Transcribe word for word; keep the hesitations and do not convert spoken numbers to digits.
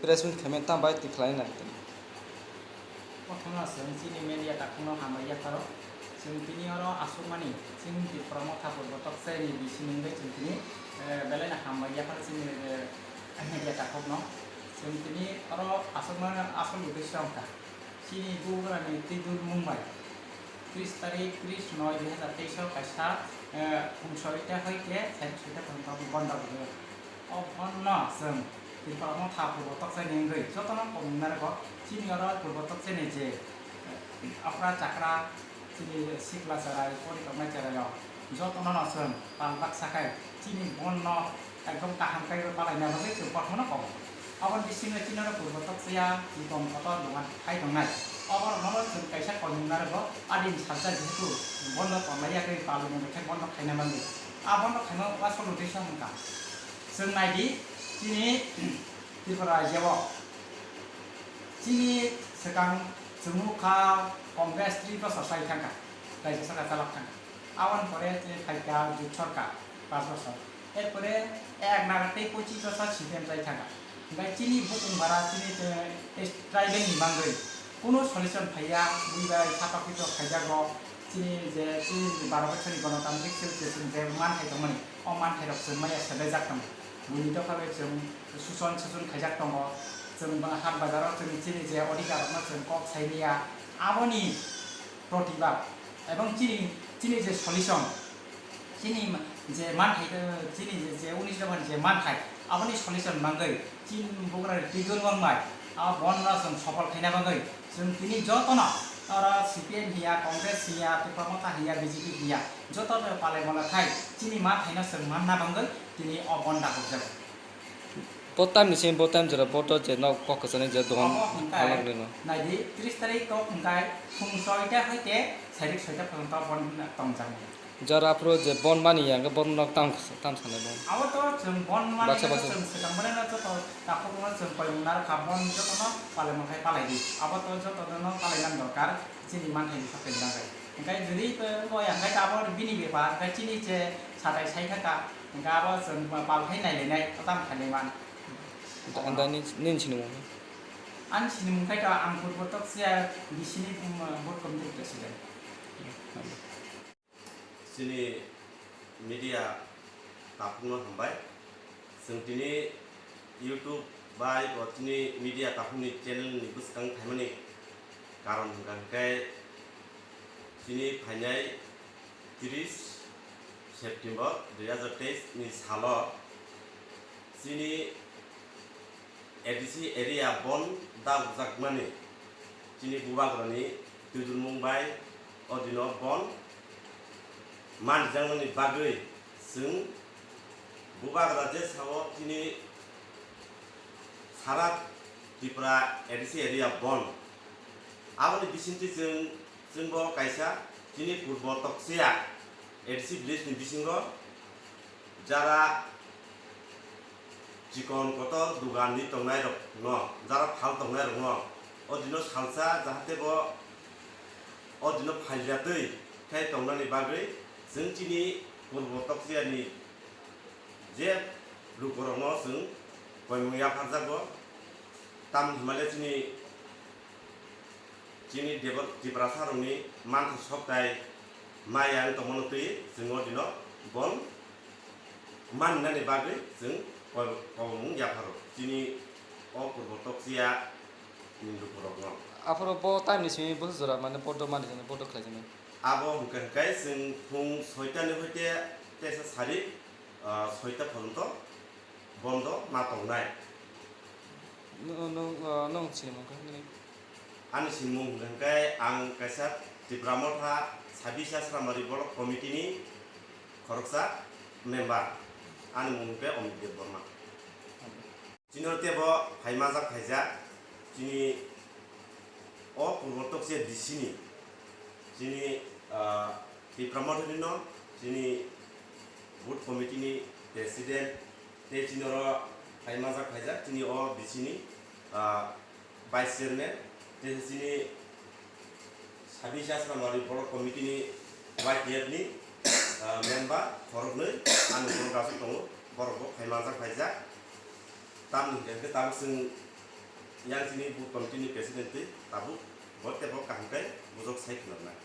Press meet khaimani tamo bai twi khlaina. Prothomno chwng chini media takhukno hambai yapharo. Chwng tini oro aswkmani chini Tipra Motha Purbo Tokchaini bising wngwi chwng tini, eh, belaino hambai yapharo chini, eh, media takhukno. Chwng tini oro aswkmani asol uddesyo wngkha chini bubagrani twi dulmung bai tris tarik tris noi dui hazar teis o kaisa, eh, phung soita hoite sari soita pharjak bonda bwlwi. O bonno chwng Tripura Motha Purbo Tokchaini wngwi jotono komung narwgo. Chini oro Purbo Tokchaini je, eh, okra chakra, chini sikla cherai, pori tongnai cherai rok jotono no chwng pal baksa khai chini bonno ekdom kaham kaiwi palaina bagwi chwng kothomano komo. Aboni bisingo chini oro Purbo Tokchaya, Chikon Kotor dogan khai tongnai. Oborokno chwng kaisa komung narwgo, adini salsa jehetu bonno tonglai yagwi palmung bai khe bonno khaina bagwi. A bonno khaima uansukmung tei sohor wngkha. Chwng nai di, chini Tripura rajya o chini swkang chwng nukha Congress three bosor chai thangkha, raijyo sarkar chalok thangkha. Aboni pore chini phaikha jut sarkar panch bosor. Erpore ek naga tei pochis bosor C P M chai thangkha. Hingkhe chini bukung bara chini, eh, tribal ni bagwi kunu solution phaiya, bui bai satok pitok khaijago. Chini je chini baro bosor ni gonotantrik sil je chwng je manthai tongmani, o manthai rok chwng maya sebejak tongo. Buini dopha bai chwng suson sason khaijak tongo. Chwng ba hat bazar o chwng chini je odhikar rokno chwng kok sai maya. Aboni protibad ebong chini, chini je solution, chini ma-, je manthai, eh, chini je, je unis ni je manthai, aboni solution mangwi chini bugra twi dul wng bai, a bonno chwng sopol khaina bagwi chwng tini jotono oro C P M hiya, Congress hiya, Tipra Motha hiya, B J P hiya, joto palai mala khai chini manthaino chwng manna bagwi tini o bon dakhokjago. Bo time ni simi bo time jora bo to je nok kok kwchani je dogan Obo hwnkhe phalak rino. Naidi, tris tarik kok hwnkhe phung soita hoite sairik soita phalang to bon tongjak. Jora aphuru je bon mani ya hwnkhe bon nok tam, tam sanai bon. Abo to chwng bon mani Baksa, baksa. Chwng swkang mani no joto takhuk no chwng koimung narwkha bon joto no palai mankhai palai di. Abo to joto no palai nang dorkar chini manthai ni sakai nang kai. Hwnkhe jodi bo ya hwnkhe abo bini bepar hwnkhe chini je satai sai thaka. Hingke abo chwng palphai nailainai, o tamo khainai man. Anda ni, nini sinimung? Ani sinimung khai to ang Purbo Tokchaya bisini, um, board committee president. Chini media takhukno hambai. Chwng tini YouTube bai bo chini media takhukni channel ni bwskang khaimani karon hwnkha hwnkhe chini phainai tris September dui hazar teis ni salo chini A D C area bon dakjakmani chini bubagrani twijlmung bai o dino bon manjakmani bagwi chwng bubagra je sao chini sara Tripura A D C area bon. Aboni bisingtwi chwng, chwngbo kaisa chini Purbo Tokchaya A D C village ni bisingo jara chikon kotor dogan ni tongnai rok no, jara phal tongnai rok no, o dino salsa jahate bo o dino phaljatwi khai tongnani bagwi chwng chini Purbo Tokchaya ni je lukurokno chwng koimung yapharjago. Tamni hwnmale chini, chini Debor-, Tiprasa rokni manthai soktai maya wng tongmano twi chwng o dino bon manninani bagwi chwng koi-, koimung yapharo chini o Purbo Tokchaya ni lukurokno. Aphuru bo time ni simi bo jora mane bodo manijani, bodo khlaijaknai. Abo hwnkhe hwnkhe chwng phung soita ni hoite teisa sari, ah, soita porjonto bondo ma tongnai. Nwng, nwng, ah, nwng sinimung kha nini? Ani sinimung hwnkhe ang kaisa Tipra Motha Sabisa Sramari Block Committee ni khoroksa member. Ani mung hwnkhe Omit Debbarma. Chini oro teibo phai majak phaijak, chini o Purbo Tokchaya D C ni, chini, ah, Tipra Motha ni no, chini booth committee ni president, tei chini oro phai majak phaijak, chini o D C ni, ah, vice chairman, tei chini Sabisa Sramari Block Committee ni Y T F ni, ah, member khoroknwi ani borok aswk tongo, borok bo phai manjak phaijak. Tamni hwnkhe tabuk chwng Yang chini booth committee ni president twi tabuk bo tebo kaham khe bujok sai khwlangna.